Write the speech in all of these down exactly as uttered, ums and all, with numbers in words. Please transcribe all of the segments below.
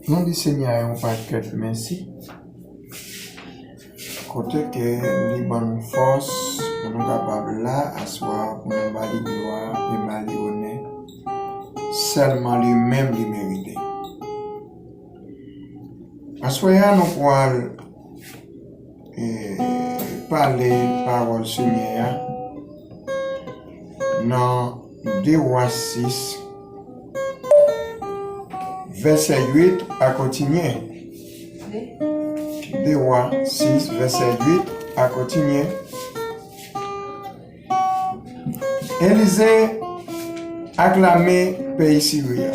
Nou di Senyè a yon pakèt mèsi, kote ke li ban nou fòs pou nou kapab la aswè a, pou nou ba li glwa e ba li onè. Sèlman li menm li merite. Aswè a, nou pral, e, pale pawòl Senyè a nan de Wa sis, vèsè uit a kontinye. De Wa sis, vèsè uit a kontinye. Elize ak lame peyi Siri a.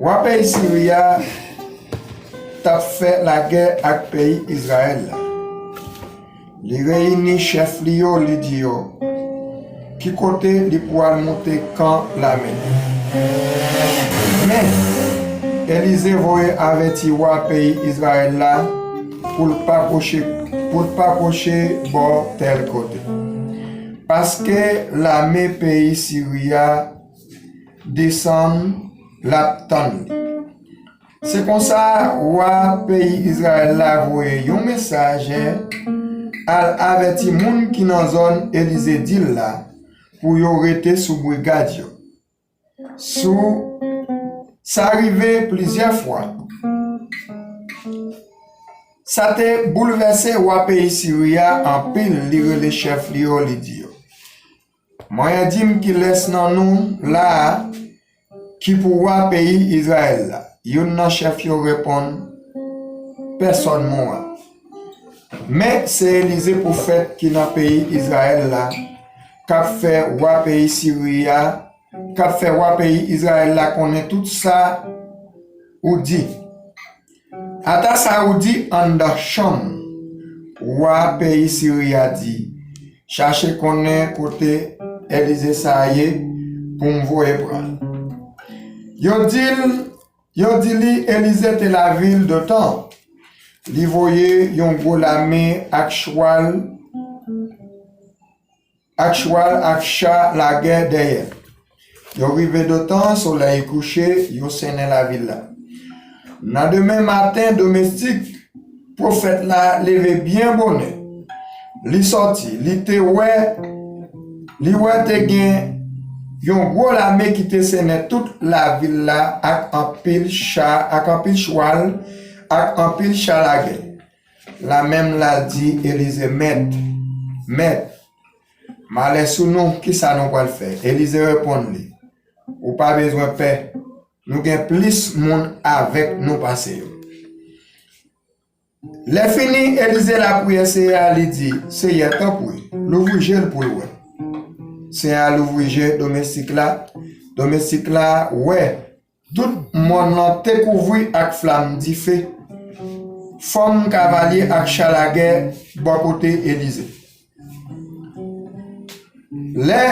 Wa peyi Siri a t ap fè lagè ak peyi Izrayèl la. Li reyini chèf li yo, li di yo ki kote li pral moute kan lame li. Men, Elize voye avèti wa peyi Izrayèl la pou l pa pwoche, pou l pa pwoche bò tèl kote. Paske lame peyi Siri a desann, l ap tann li. Se konsa, wa peyi Izrayèl la voye yon mesaje al avèti moun ki nan zòn Elize di l la pou yo rete sou brigad yo. Sou sa rive plizyè fwa. Sa te boulvèse wa peyi Siri a anpil, li rele chèf li yo, li di yo, Mwen di m kilès nan nou la a ki pou wa peyi Izrayèl la? Youn nan chèf yo reponn, Pèsòn, mon wa. Men se Elize pwofèt ki nan peyi Izrayèl la k ap fè wa peyi Siri a, k ap fè wa peyi Izrayèl la konnen tout sa ou di. Ata sa ou di anndan chanm wa peyi Siri a di, chache konnen kote Elize sa a ye pou m voye pran l. Yo di l, yo di li Elize te lavil Dotan. Li voye yon gwo lame ak chwal, ak chwal ak cha lagè dèyè l. Yo rive Dotan, solèy kouche, yo sennen lavil la. Nan demen maten, domestik pwofèt la leve byen bonè. Li sòti, li te wè, li wè te gen yon gwo lame ki te sennen tout lavil la ak anpil cha, ak anpil chwal, ak anpil cha lagè. Lamenm la di Elize, Mèt, Mèt, malè sou nou, kisa nou pral fè? Elize reponn li, Ou pa bezwen pè, nou gen plis moun avèk nou pase yo. Lè fini, Elize lapriyè Seyè a, li di, Seyè, tanpri, louvri je l pou l wè. Seyè a louvri je domestik la, domestik la wè tout mòn nan te kouvri ak flanm dife, fanm, kavalye ak cha lagè bò kote Elize. Lè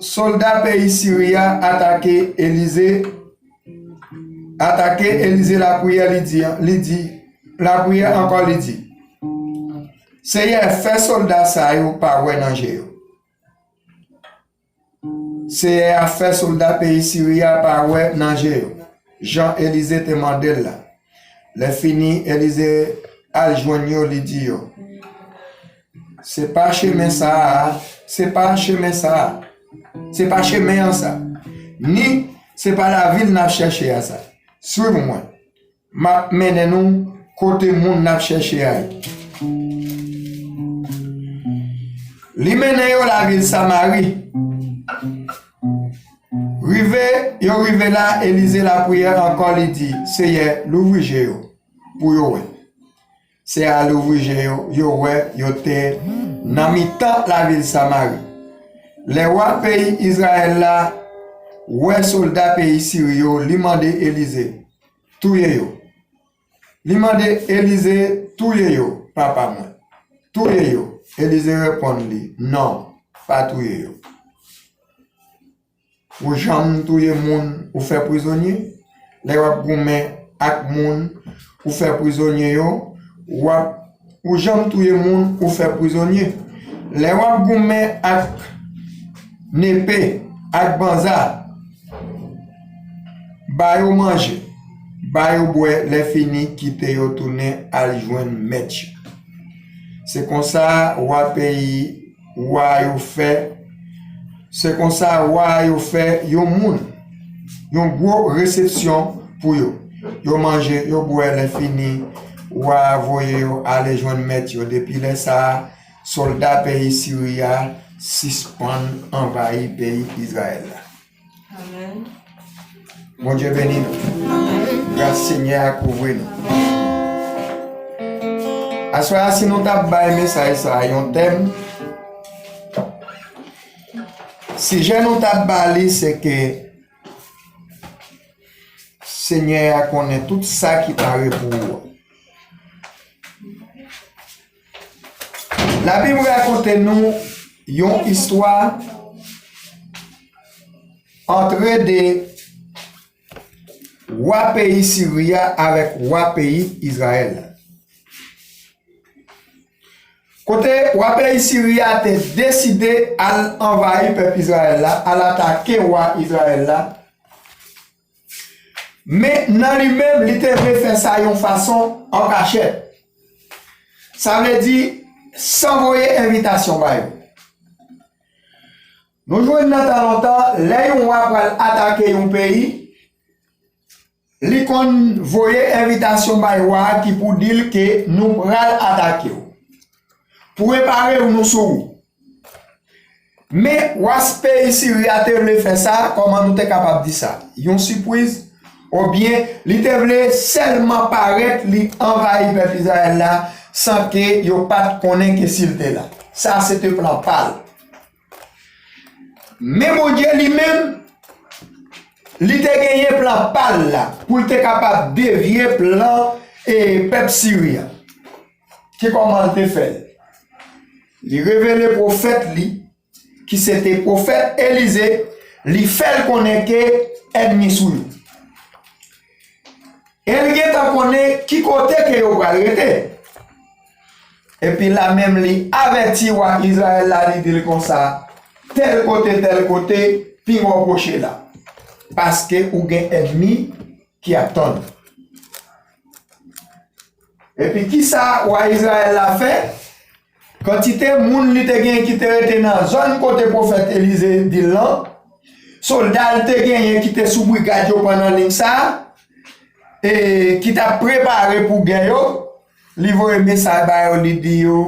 sòlda peyi Siri a atake Elize, atake Elize lapriyè, li di, li di, lapriyè ankò, li di, Seyè, fè sòlda sa yo pa wè nan je yo. Seyè a fè sòlda peyi Siri a pa wè nan je yo, jan Elize te mande l la. Lè fini, Elize al jwenn yo, li di yo, Se pa chemen sa a, se pa chemen sa a, se pa chemen an sa, ni se pa lavil n ap chèche a sa. Swiv mwen. M ap mennen nou kote moun n ap chèche a ye. Li mennen yo lavil Samari. Rive, yo rive la, Elize lapriyè ankò, li di, Seyè, louvri je yo pou yo wè. Seyè a louvri je yo, yo wè, yo te nan mitan lavil Samari. Lè wa peyi Izrayèl la wè sòlda peyi Siri yo, li mande Elize, Touye yo. Li mande Elize, Touye yo, papa mwen. Touye yo. Elize reponn li, Non, pa touye yo. Ou janm touye moun ou fè prizonye? Lè w ap goumen ak moun ou fè prizonye yo, w ap, ou janm touye moun ou fè prizonye? Lè w ap goumen ak nepe, ak banza, Ba yo manje, ba yo bwè, lèfini kite yo tounen al jwenn mèt yo. Se konsa wa peyi wa yo fè, se konsa wa yo fè yon moun, yon gwo resepsyon pou yo. Yo manje, yo bwè, lèfini wa a voye yo ale jwenn mèt yo. Depi lè sa a, sòlda peyi Siri a sispann anvayi peyi Izrayèl la. Amèn. Bondye beni nou. Amèn. Gras Senyè a kouvri nou. Aswè a, si nou t ap bay mesaj sa a yon tèm, sijè nou t ap ba li, se ke Senyè a konnen tout sa ki pare pou ou. Labib rakonte nou yon istwa antre de wa peyi Siri a avèk wa peyi Izrayèl la. Kote wa peyi Siri a te deside al anvayi pèp Izrayèl la, al atake wa Izrayèl la. Men nan li menm, li te vle fè sa yon fason an kachèt. Sa vle di, san voye envitasyon ba yo. Nou jwenn nan tan lontan, lè yon wa pral atake yon peyi, li konn voye envitasyon bay wa a ki pou di l ke nou pral atake w. Pou repare w, nou sou ou. Men, wa peyi Siri a te vle fè sa, kòman nou te kapab di sa? Yon sipriz, oubyen li te vle sèlman parèt li anvayi pèp Izrayèl la san ke yo pa t konnen ke si l te la. Sa se te plan pa l. Men Bondye li menm, li te genyen plan pa l la, pou l te kapab devye plan e pèp Siri a. Ki kòman l te fè l? Li revele pwofèt li, ki se te pwofèt Elize, li fè l konnen ke ènmi sou yo. E l gentan konnen ki kote ke yo pral rete. Epi la menm li avèti wa Izrayèl la, li di l konsa, tèl kote, tèl kote, pinga w pwoche la. Paske ou gen ènmi ki ap tann ou. Epi kisa wa Izrayèl la fè? Kantite moun li te gen ki te rete nan zòn kote pwofèt Elize di l lan, sòlda l te genyen ki te sou brigad yo pandan liy sa a, e ki t ap prepare pou gè yo, li voye mesaj ba yo, li di yo,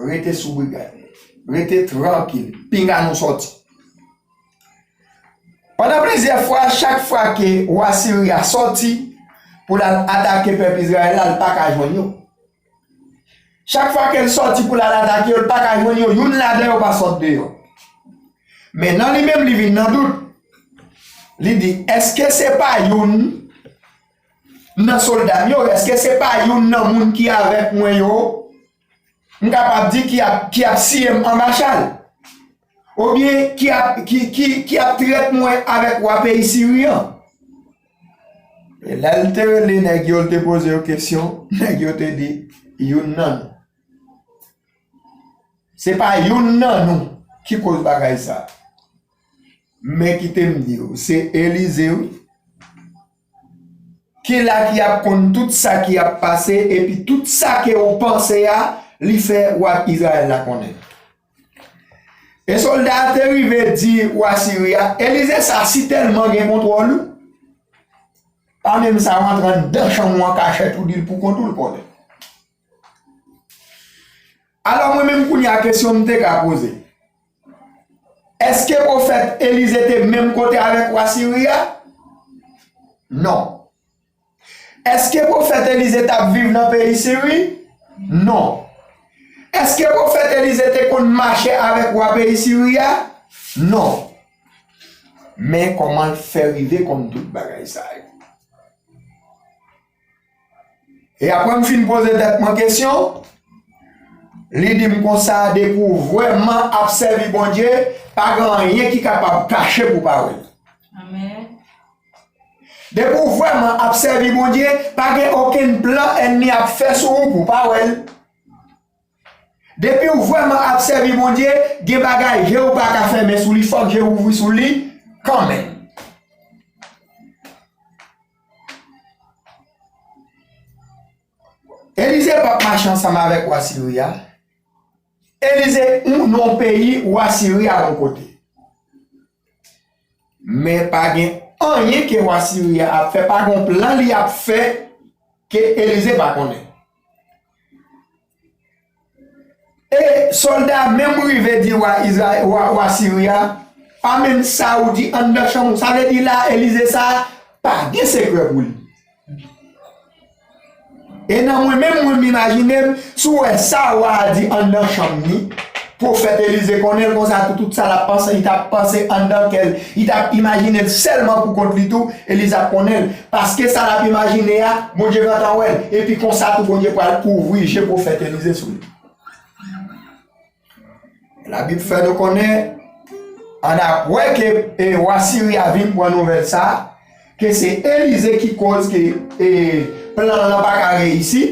rete sou brigad. Rete trankil. Pinga nou sòti. Pandan plizyè fwa, chak fwa ke wa Siri a sòti pou l al atake pèp Izrayèl la, l pa ka jwenn yo. Chak fwa ke l sòti pou l al atake yo, l pa ka jwenn yo, youn ladan yo pa sot deyò. Men nan li menm, li vin nan dout. Li di, èske se pa youn nan sòlda m yo, èske se pa youn nan moun ki avèk mwen yo, m kapab di ki ap, ki ap siye m anba chal? Oubyen ki ap, ki, ki, ki ap trèt mwen avèk wa peyi Siri an? E lè l te rele nèg yo, l te poze yo kesyon, nèg yo te di, youn nan nou. Se pa youn nan nou ki koz bagay sa. Men kite m di w, se Elize wi. Ki la ki ap konn tout sa ki ap pase, epi tout sa ke ou panse a, li fè wa Izrayèl la konnen. E sòlda a te rive di wa Siri a, Elize sa si tèlman gen kontwòl ou, pa menm sa w antre anndan chanm ou an kachèt ou di l pou kont ou l konnen. Alò mwen menm kounye a kesyon m te ka poze. Èske pwofèt Elize te menm kote avèk wa Siri a? Non. Èske pwofèt Elize t ap viv nan peyi Siri? Non. Èske pwofèt Elize te konn mache avèk wa peyi Siri a? Non. Men kòman l fè rive konn tout bagay sa yo? E apre m fin poze tèt mwen kesyon, li di m konsa, depi w vrèman ap sèvi Bondye, pa gen anyen ki kapab kache pou w pa wè l. Amèn. Depi w vrèman ap sèvi Bondye, pa gen okenn plan ènmi ap fè sou ou pou w pa wè l. Depi w vrèman ap sèvi Bondye, gen bagay je w pa ka fèmen sou li, fòk je w ouvri sou li kanmenm. mache ansanm avèk wa Siri a. Elize ou nan yon peyi, wa Siri a yon kote. Men pa gen anyen ke wa Siri a ap fè, pa gen plan li ap fè ke Elize pa konnen. E sòlda menm rive di wa Izrayèl, wa, wa Siri a, pa menm sa ou di anndan chanm ou. Sa vle di la, Elize sa pa gen sekrè pou li. E nan mwen menm, mwen m imajine m, si w wè sa wa a di anndan chanm ni, pwofèt Elize konnen l konsa tou, tout sa l ap panse, li t ap panse anndan kè l, li t ap imajine l sèlman pou kont li tou, Elize ap konnen l. Paske sa l ap imajine a, Bondye gentan wè l. Epi konsa tou, Bondye pral ouvri je pwofèt Elize sou li. Labib fè nou konnen, annapre ke e, wa Siri a vin pran nouvèl sa a, ke se Elize ki koz ke e, plan lan pa ka reyisi,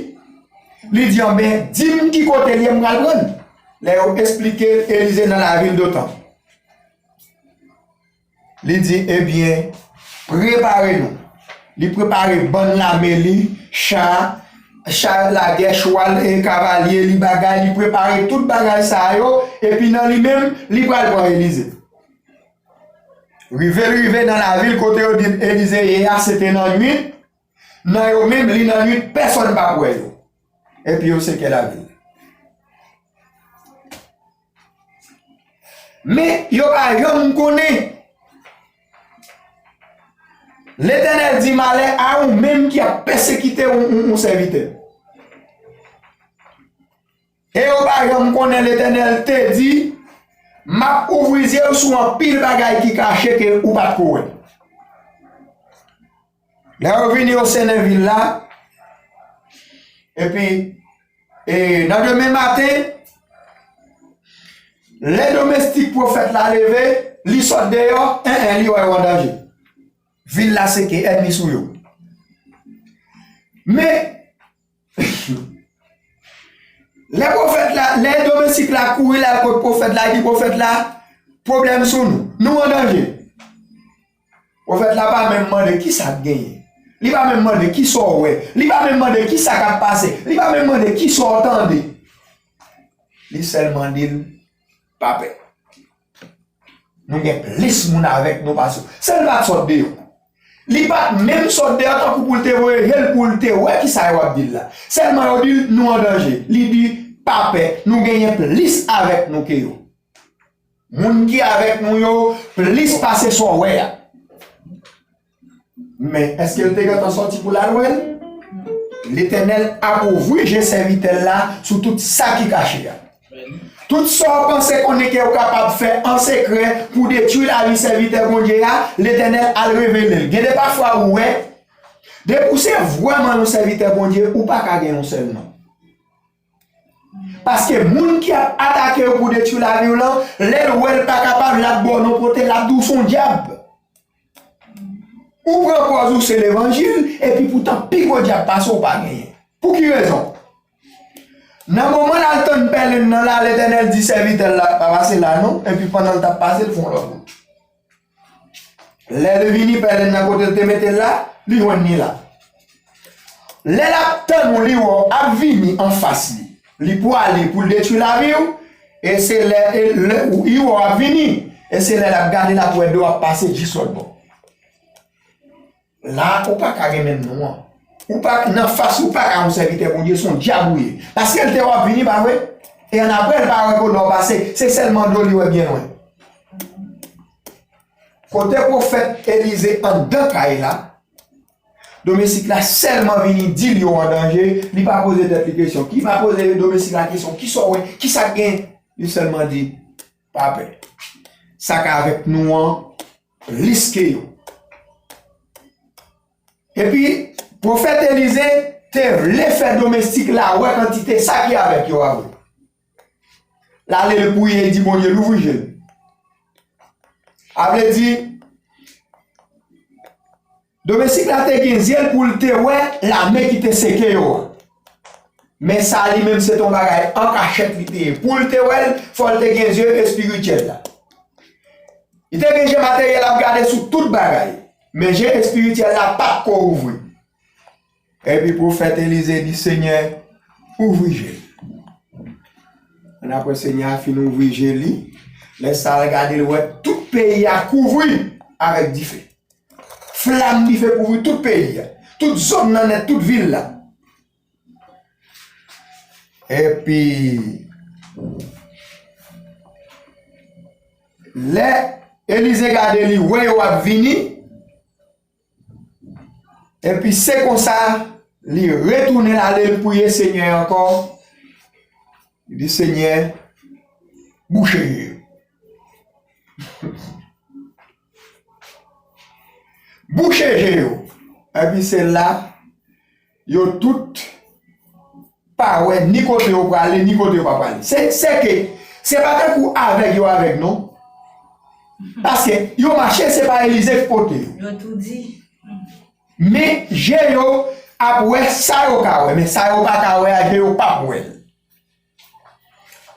li di, anben, di m ki kote l ye, m pral pran l. Lè yo esplike l, Elize nan lavil Dotan. Li di, ebyen, prepare nou. Li prepare bann lame li, cha, cha lagè, chwal e kavalye li, bagay, li prepare tout bagay sa yo, epi nan li menm, li pral pran Elize. Rive l rive nan lavil kote yo di Elize ye a, se te nan nwit, nan yo menm, li nan nwit, pèsonn p ap wè yo. Epi yo seke lavil. Men yo pa janm konnen. Letènèl di, malè a ou menm ki ap pèsekite yon, yon, yon sèvitè. E yo pa janm konnen Letènèl te di, m ap ouvri zye w sou anpil bagay ki kache ke ou pa t ko wè. Lè yo vini yo sennen vil la, epi e nan demen maten, lè domestik pwofèt la leve, li sot deyò, en, en, li wè yo an danje. Vil la seke, ènmi sou yo. Men, lè pwofèt la, lè domestik la kouri l al kot pwofèt la, li di pwofèt la, pwoblèm sou nou. Nou an danje. Pwofèt la pa menm mande kisa k genyen. Li pa menm mande kisa w wè. Li pa menm mande kisa k ap pase. Li pa menm mande kisa w tande. Li sèlman di l, pa pè. Nou gen plis moun avèk nou pase w. Se l pa t sot deyò. Li pa t menm sot deyò tankou pou l te voye je l pou l te wè kisa yo ap di l la. Sèlman yo di l, nou an danje. Li di, pa pè, nou genyen plis avèk nou ke yo. Moun ki avèk nou yo plis pase sa w wè a. Men, èske l te gentan sòti pou l al wè l? Letènèl ap ouvri je sèvitè l la sou tout sa ki kache a. Tout sa w panse konnen ke w kapab fè an sekrè pou detwi lavi sèvitè Bondye a, Letènèl al revele l. Gen de pafwa ou wè, depi w se vrèman yon sèvitè Bondye, ou pa ka gen yon sèl non. Paske moun ki ap atake w pou detwi lavi w lan, lè l wè l pa kapab, l ap ba w non pote, l ap di w se yon dyab. Ou pran pòz ou se levanjil, epi poutan pi gwo dyab pase w pa genyen. Pou ki rezon? Nan moman l al tann pèlen nan la, Letènèl di sèvitè l la, pa pase la non, epi pandan l t ap pase, l fè yon lòt wout. Lè l vini, pèlen nan kote l te mete l la, li jwenn li la. Lè l ap tann ou, li wè w ap vini anfas li. Li pwale pou l detwi lavi w, e se lè, e lè ou, li wè w ap vini, e se lè l ap gade, l ap wè do w ap pase jis lòt bò. La, ou pa ka gen menm non an. Ou pa, nan fas ou pa ka yon sèvitè Bondye, se yon dyab ou ye. Paske l te wè w ap vini, pa vre? E annapre, l pa wè kote w pase, se sèlman do li wè byen lwen. Kote pwofèt Elize anndan kay la, domestik la sèlman vini di l yo an danje, li pa poze tèt li kesyon. Li pa poze domestik la kesyon, kisa w wè, kisa k gen? Li sèlman di, pa pè. Sa k avèk nou an plis ke yo. Epi, pwofèt Elize te vle fè domestik la wè kantite sa ki avèk yo a vre. L ale, l priye, l di Bondye, louvri je l. A vle di, domestik la te gen zye l pou l te wè lame ki te seke yo a. Men sa li menm se t on bagay an kachèt li te ye. Pou l te wè l, fò l te gen zye espirityèl la. Li te gen je materyèl ap gade sou tout bagay. Men je espirityèl la pa t ko ouvri. Epi pwofèt Elize di, Senyè, ouvri je l. Annapre Senyè a fin ouvri je li, lè sa l gade, l wè tout peyi a kouvri avèk dife. Flanm dife kouvri tout peyi a, tout zòn nan nèt, tout vil la. Epi, lè Elize gade, li wè yo ap vini, epi se konsa, li retounen l ale, l priye Senyè ankò. Li di, Senyè, bouche je yo. Bouche je yo. Epi se la, yo tout pa wè ni kote yo prale, ni kote yo pa prale. Se, se ke, se pa tankou avèg yo avèg, non. Paske yo mache, se pa Elize ki pote yo. Yo tou di. Men je yo ap wè sa yo ka wè, men sa yo pa ka wè a, je yo p ap wè l.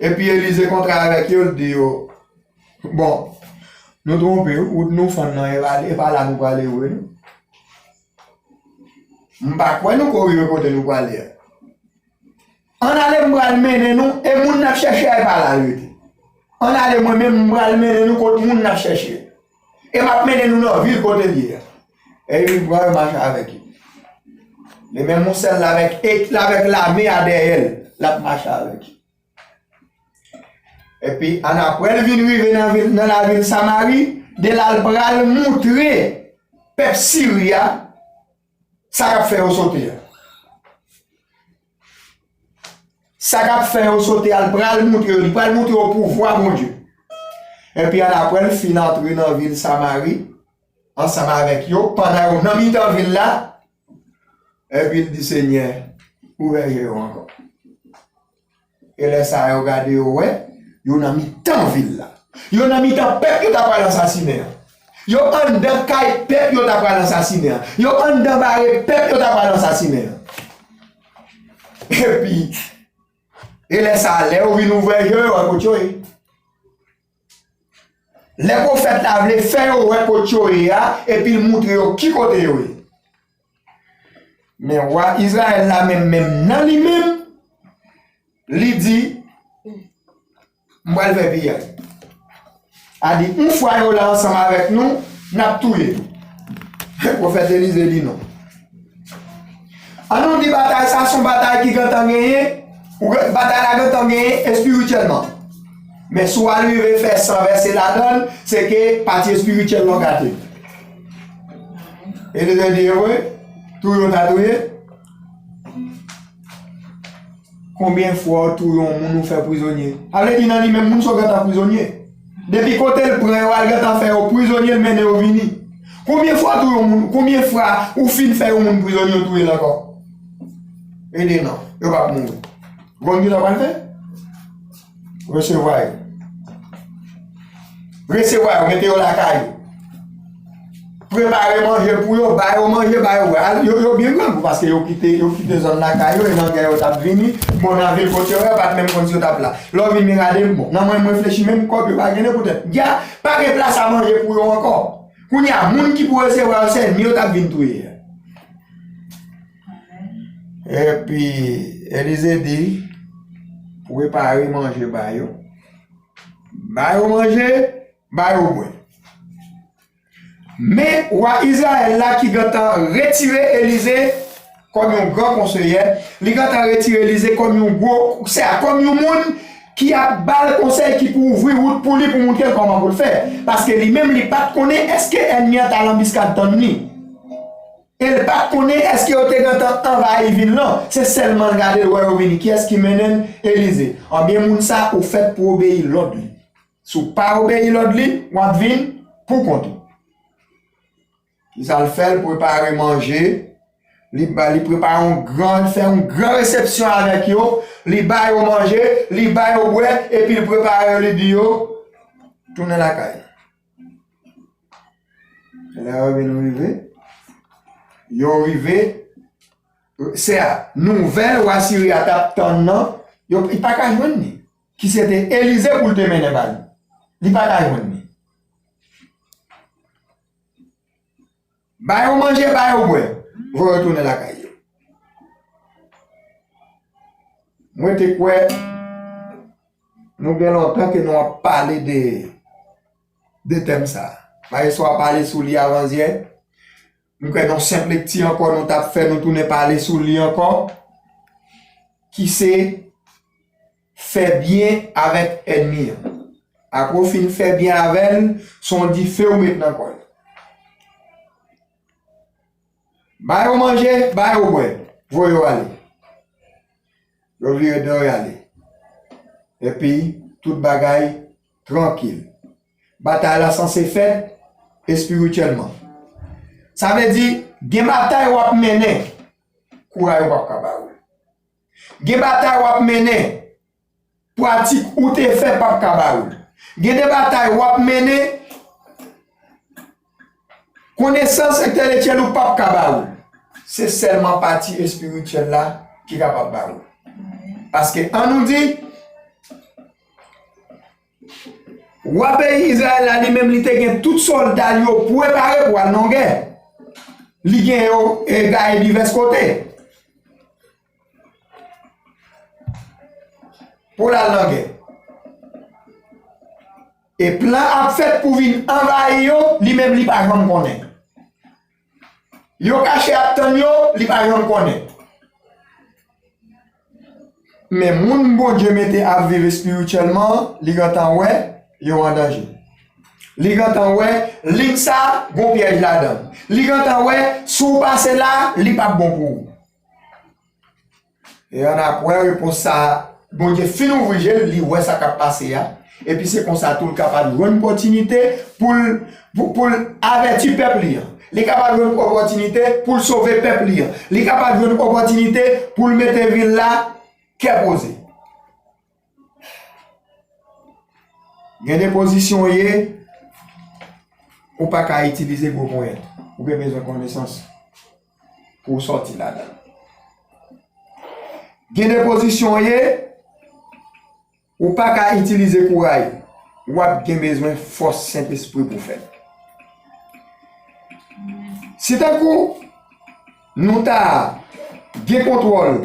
Epi Elize kontre avèk yo, l di yo, bon, nou twonpe, wout nou fann nan, e pa, e pa la nou prale vre, non. M pa kwè nou ko rive kote nou prale a. Ann ale, m pral mennen nou, e moun n ap chèche a, e pa la l rete. Ann ale, mwen menm, m pral mennen nou kot moun n ap chèche. E m ap mennen nou nan vil kote l ye a. E li pral mache avèk yo. Li menm yon sèl l avèk, e l avèk lame a dèyè l, l ap mache avèk yo. Epi, annapre l vin rive nan vil, nan lavil Samari, de la l pral moutre pèp Siri a sa k ap fè yo sote a. Sa k ap fè yo sote a, l pral moutre yo, li pral moutre yo pouvwa Bondye. Epi annapre, l fin antre nan vil Samari, ansanm avèk yo, pandan yo nan mitan vil la, epi l di, Senyè, ouvè je yo ankò. E lè sa a, yo gade, yo wè, yo nan mitan vil la. Yo nan mitan pèp yo ta pral ansasinen an. Yo anndan kay pèp yo ta pral ansasinen an. Yo anndan bare pèp yo ta pral ansasinen an. Epi, e lè sa a, lè yo vin ouvè je yo, wè kot yo ye. Lè pwofèt la vle fè yo wè kot yo ye a, epi l moutre yo ki kote yo ye. Men wa Izrayèl la menm, menm nan li menm, li di, m pral fè piyay. A di, yon fwa yo la ansanm avèk nou, n ap touye yo. Pwofèt Elize di non. An nou di batay sa se yon batay ki gentan genyen, ou gen, batay la gentan genyen espirityèlman. Men si w al rive fè san vèse ladan l, se ke pati espirityèl lan gate. Elize di, e vre, touye w ta touye. Konbyen fwa w touye yon moun ou fè prizonye? Sa vle di nan li menm moun sa w gentan prizonye. Depi kote l pran yo al gentan fè yo prizonye, l mennen yo vini. Konbyen fwa w touye yon moun? Konbyen fwa ou fin fè yon moun prizonye, ou touye l ankò? Ede non, yo p ap mouri. Ou konn kisa w pral fè? Resevwa yo. Resevwa yo, mete yo lakay ou. Prepare manje pou yo, ba yo manje, ba yo bwè. Al, yo, yo byen grangou paske yo kite, yo kite zòn lakay yo, e nan gè yo t ap vini. Bon, nan vil kote yo ye, yo pa t menm konn si yo t ap la. Lè w vin, men gade, bon, nan mwen, m reflechi, menm kòb yo pa gen nan poutèt gè a, pa gen plas a manje pou yo ankò. Kounye a, moun ki pou resevwa yo, se ènmi yo t ap vin touye a. Epi, Elize di, prepare manje ba yo. Ba yo manje, ba yo bwè. Men, wa Izrayèl la ki gentan retire Elize kòm yon gran konseyè, li gentan retire Elize kòm yon gwo, se a, kòm yon moun ki ap ba l konsèy, ki pou ouvri wout pou li, pou moutre l kòman pou l fè. Paske li menm, li pa t konnen èske ènmi an t al anbiskad tann li. E l pa t konnen èske yo te gentan anvayi vil lan. Se sèlman l gade, l wè yo vini. Kiyès ki mennen l? Elize. Anbyen, moun sa, ou fèt pou obeyi lòd li. Si w pa obeyi lòd li, w ap vin pou kont ou. Kisa l fè? L prepare manje. Li ba, li prepare yon gran, fè yon gran resepsyon avèk yo. Li ba yo manje, li ba yo bwè, epi l prepare yo, li di yo, tounen lakay. Lè yo vin rive, yo rive, se a, nouvèl wa Siri a t ap tann nan, yo, li pa ka jwenn li. Ki se te Elize pou l te mennen ba li. Li pa ka jwenn li. Ba yo manje, ba yo bwè. Voye yo tounen lakay yo. Mwen te kwè nou gen lontan ke nou ap pale de, de tèm sa. Maestro a pale sou li avanzyè. Mwen kwè nan senp lekti ankò nou t ap fè, nou tounen pale sou li ankò, ki se fè byen avèk ènmi an. Apre w fin fè byen avè l, se yon dife w met nan kò l. Ba yo manje, ba yo bwè, voye yo ale. Yo vire do yo ale. Epi, tout bagay trankil. Batay la sanse fèt espirityèlman. Sa vle di, gen batay w ap mennen, kouray ou p ap ka ba ou l. Gen batay w ap mennen, pratik ou te fè p ap ka ba ou l. Gen de batay w ap mennen, konesans entelektyèl ou p ap ka ba ou l. Se sèlman pati espirityèl la ki kapab ba ou l. Paske, ann nou di, wa peyi Izrayèl la, li menm, li te gen tout sòlda l yo prepare pou al nan gè. Li gen yo, e, gaye divès kote pou l al nan gè. E plan ap fèt pou vin anvayi yo, li menm li pa janm konnen. Yo kache ap tann yo, li pa janm konnen. Men moun Bondye mete ap viv espirityèlman, li gentan wè yo an danje. Li gentan wè liy sa gon pyèj ladan l. Li gentan wè si w pase la, li p ap bon pou ou. E annapre, repons sa a, Bondye fin ouvri je l, li wè sa k ap pase a. Epi se konsa tou l kapab jwenn opòtinite pou l, pou, pou l avèti pèp li an. Li kapab jwenn opòtinite pou l sove pèp li an. Li kapab jwenn opòtinite pou l mete vil la kè poze. Gen de pozisyon w ye, ou pa ka itilize gwo ponyèt. Ou gen bezwen konesans pou w sòti ladan l. Gen de pozisyon w ye, ou pa ka itilize kouray. W ap gen bezwen fòs Sentespri pou w fè l. Si tankou nou ta gen kontwòl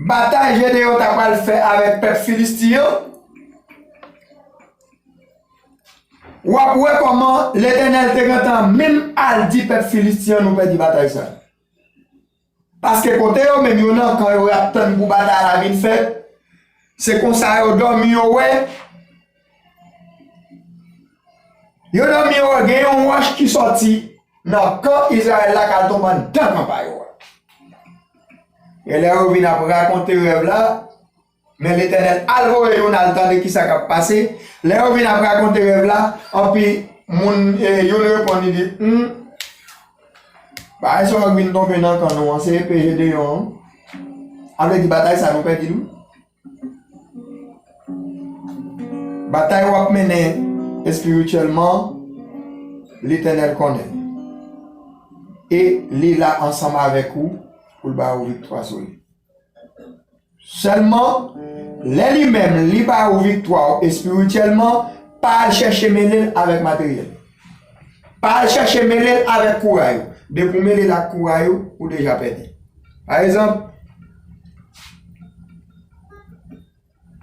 batay Jedeyon ta pral fè avèk pèp Filisti an, w ap wè kòman Letènèl te gentan menm al di pèp Filisti an, nou pèdi batay sa. Paske kote yo menm, yo nan kan yo, y ap tann pou batay la vin fèt. Se konsa yo dòmi, yo wè. Yo dòmi, yo wè gen yon wòch ki sòti nan kan Izrayèl la k al tonbe anndan kan pa yo a. E lè yo vin ap rakonte rèv la, men Letènèl al voye youn al tande kisa k ap pase. Lè yo vin ap rakonte rèv la, anpi moun, e, youn reponn, li di, hmm, bagay sa yo k vin tonbe nan kan nou an, se epe Jedeyon an. Sa vle di batay sa nou pèdi l wi. Batay w ap mennen espirityèlman, Letènèl konnen. E li la ansanm avèk ou pou l ba ou viktwa sou li. Sèlman, lè li menm, li ba ou viktwa w espirityèlman, pa al chèche mele l avèk materyèl. Pa al chèche mele l avèk kouray ou. Depi w mele l ak kouray ou, ou deja pèdi. Pa egzanp,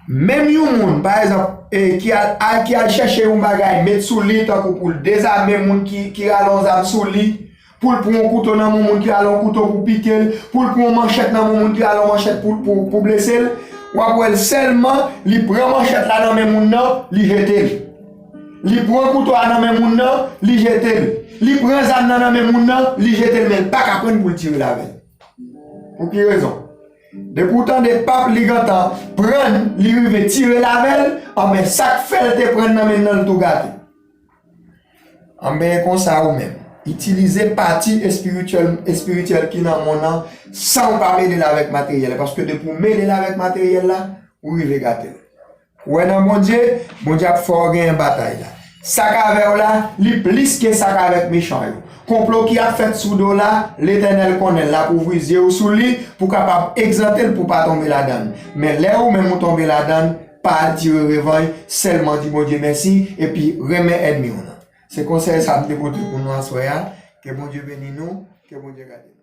menm yon moun, pa egzanp, e, ki al, al, ki al chèche yon bagay, met sou li, tankou pou l dezame moun ki, ki rale yon zam sou li, pou l pran yon kouto nan men yon moun ki rale yon kouto pou pike l, pou l pran yon manchèt nan men yon moun ki rale yon manchèt pou, pou, pou blese l, w ap wè l sèlman, li pran manchèt la nan men moun nan, li jete l. Li pran kouto a nan men moun nan, li jete l. Li pran zam nan nan men moun nan, li jete l, men l pa ka pran l pou l tire l avè l. Pou ki rezon? Depi w tande pap li gentan pran l, li rive tire l avè l, anben sa k fè l te pran l nan men l nan, l tou gate. Anben e konsa ou menm. Itilize pati espirityèl, espirityèl ki nan moun nan san w pa mele l avèk materyèl la. Paske depi w mele l avèk materyèl la, ou rive gate l. Kwè nan Bondye, Bondye ap fè w genyen batay la. Sa k avè w la, li plis ke sa k avèk mechan yo. Konplo ki ap fèt sou do w la, Letènèl konnen l, l ap ouvri zye w sou li pou w kapab egzante l pou w pa tonbe ladan l. Men lè ou menm ou tonbe ladan l, pa al tire revanj, sèlman di Bondye mèsi epi renmen ènmi w nan. Se konsèy sa m te pote pou nou aswè a. Ke Bondye beni nou, ke Bondye gade nou.